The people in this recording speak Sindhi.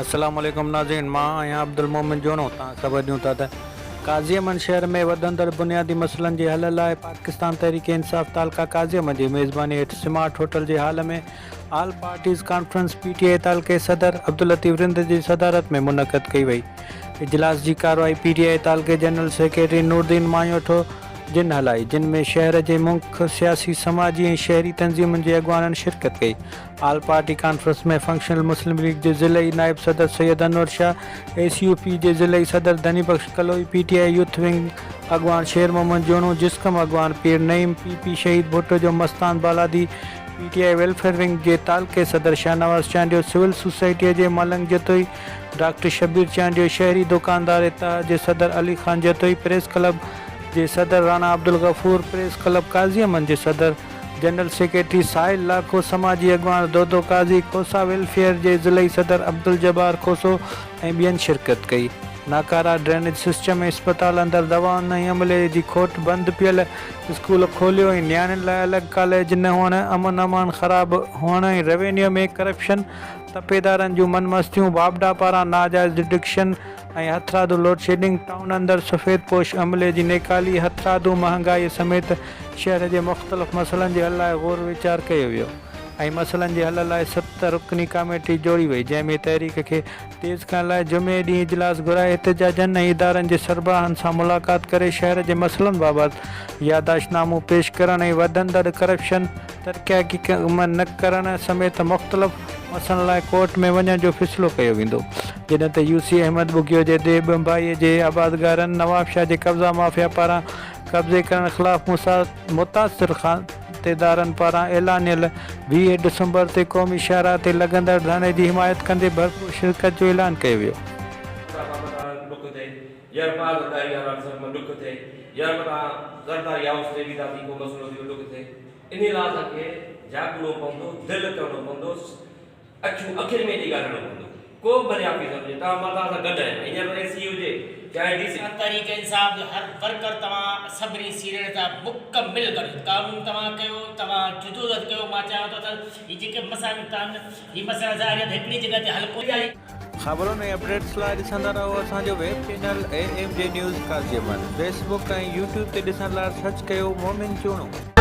السلام عليڪم ناظرين مان آهيان عبدالمومن جوڻو توهان خبر ڏيون ٿا ته قاضي احمد شهر ۾ وڌندڙ بنيادي مسئلن جي حل لاء پاڪستان تحريڪ انصاف تعلقه قاضي احمد جي ميزباني هيٺ سمارٽ هوٽل جي hall ۾ all parties conference P T I تعلقي صدر عبداللطيف رند جي صدارت ۾ منعقد ڪئي وئي اجلاس جي ڪارروائي پي ٽي آء تعلقي جنرل سيڪريٽري نوردين ماڃوٺو جن هلائي جن ۾ شهر جي مک سياسي سماجي ۽ شهري تنظيمن جي اڳواڻن شرڪت ڪئي all party conference ۾ functional Muslim league جي ضلعي نائب صدر Syed Anwar Shah, S U P جي ضلعي صدر Dhani Bakhsh Kaloi, P T I youth wing اڳواڻ شير محمد جوڻو، جسقم اڳواڻ پير نعيم، پي پي شهيد ڀٽو جو Mastan Baladi, P T I welfare wing جي تعلقي صدر شاهنواز چانڊيو، سول سوسائٽيء جي ملنگ جتوئي، ڊاڪٽر شبير چانڊيو، شهري دوڪاندار اتحاد جي صدر علي خان جتوئي، پريس ڪلب جي صدر راڻا عبدالغفور، پريس ڪلب قاضي احمد جي صدر جنرل سيڪريٽري ساحل لاکو، سماجي اڳواڻ دودو قاضي، کوسا ويلفيئر جي ضلعي صدر عبدالجبار کوسو ۽ ٻين شرڪت ڪئي. ناڪارا ڊرينيج سسٽم ۽ اسپتال اندر دوائن ۽ عملي جي کوٽ، بند پيل اسڪول کوليو ۽ نياڻين لاء الڳ ڪاليج نه هئڻ، امن امان خراب هئڻ ۽ روينيو ۾ ڪرپشن، تپيدارن جون من مستيون، واپڊا پاران ناجائز ڊڊڪشن ۽ هٿرادو لوڊشيڊنگ، ٽائون اندر سفيد پوش عملي جي نيڪالي، هٿرادو مهانگائي سميت شهر جي مختلف مسئلن جي حل لاء غور ويچار ڪيو ويو ۽ مسئلن جي حل لاء ست رڪني ڪاميٽي جوڙي وئي جنهن ۾ تحريڪ کي تيز ڪرڻ لاء جمعي ڏينهن اجلاس گهرائي احتجاجن ۽ ادارن جي سربراهن سان ملاقات ڪري شهر جي مسئلن بابت ياداشت نامو پيش ڪرڻ ۽ وڌندڙ ڪرپشن ترقياتي ڪم نه ڪرڻ سميت مختلف مسئلن لاء ڪورٽ ۾ وڃڻ جو فيصلو ڪيو ويندو جڏهن ته يو سي احمد ٻگهيو جي ديهه ٻنڀائي جي آبادگارن نوابشاهه جي قبضا مافيا پاران قبضي ڪرڻ خلاف متاثر کاتيدارن پاران اعلانيل 20 ڊسمبر تي قومي شاهراهه تي لڳندڙ ڌرڻي جي حمايت ڪندي ڀرپور شرڪت جو اعلان ڪيو ويو. اکيون اکين ۾ ڏئي ڳالهائڻو پوندو. ڪو به ڀلي آفيسر هجي، توهان مان توهان سان گڏ آهيان. هينئر اي سي هجي چاهي ڊي سي. تحريڪ انصاف جو هر ورڪر توهان سڀني سينئرن سان مڪمل گڏ تعاون توهان ڪيو توهان جدوجهد ڪيو مان چاهيان ٿو ته هي جيڪي مسئلا آهن هي مسئلا ظاهر آهي ته هڪڙي جڳهه تي حل ڪونه خبرن ۽ اپڊيٽس لاء ڏسندا رهو اسان جو web channel A M J news Qazi Ahmed Facebook ۽ YouTube تي ڏسڻ لاء سرچ ڪيو مومن چوڻو.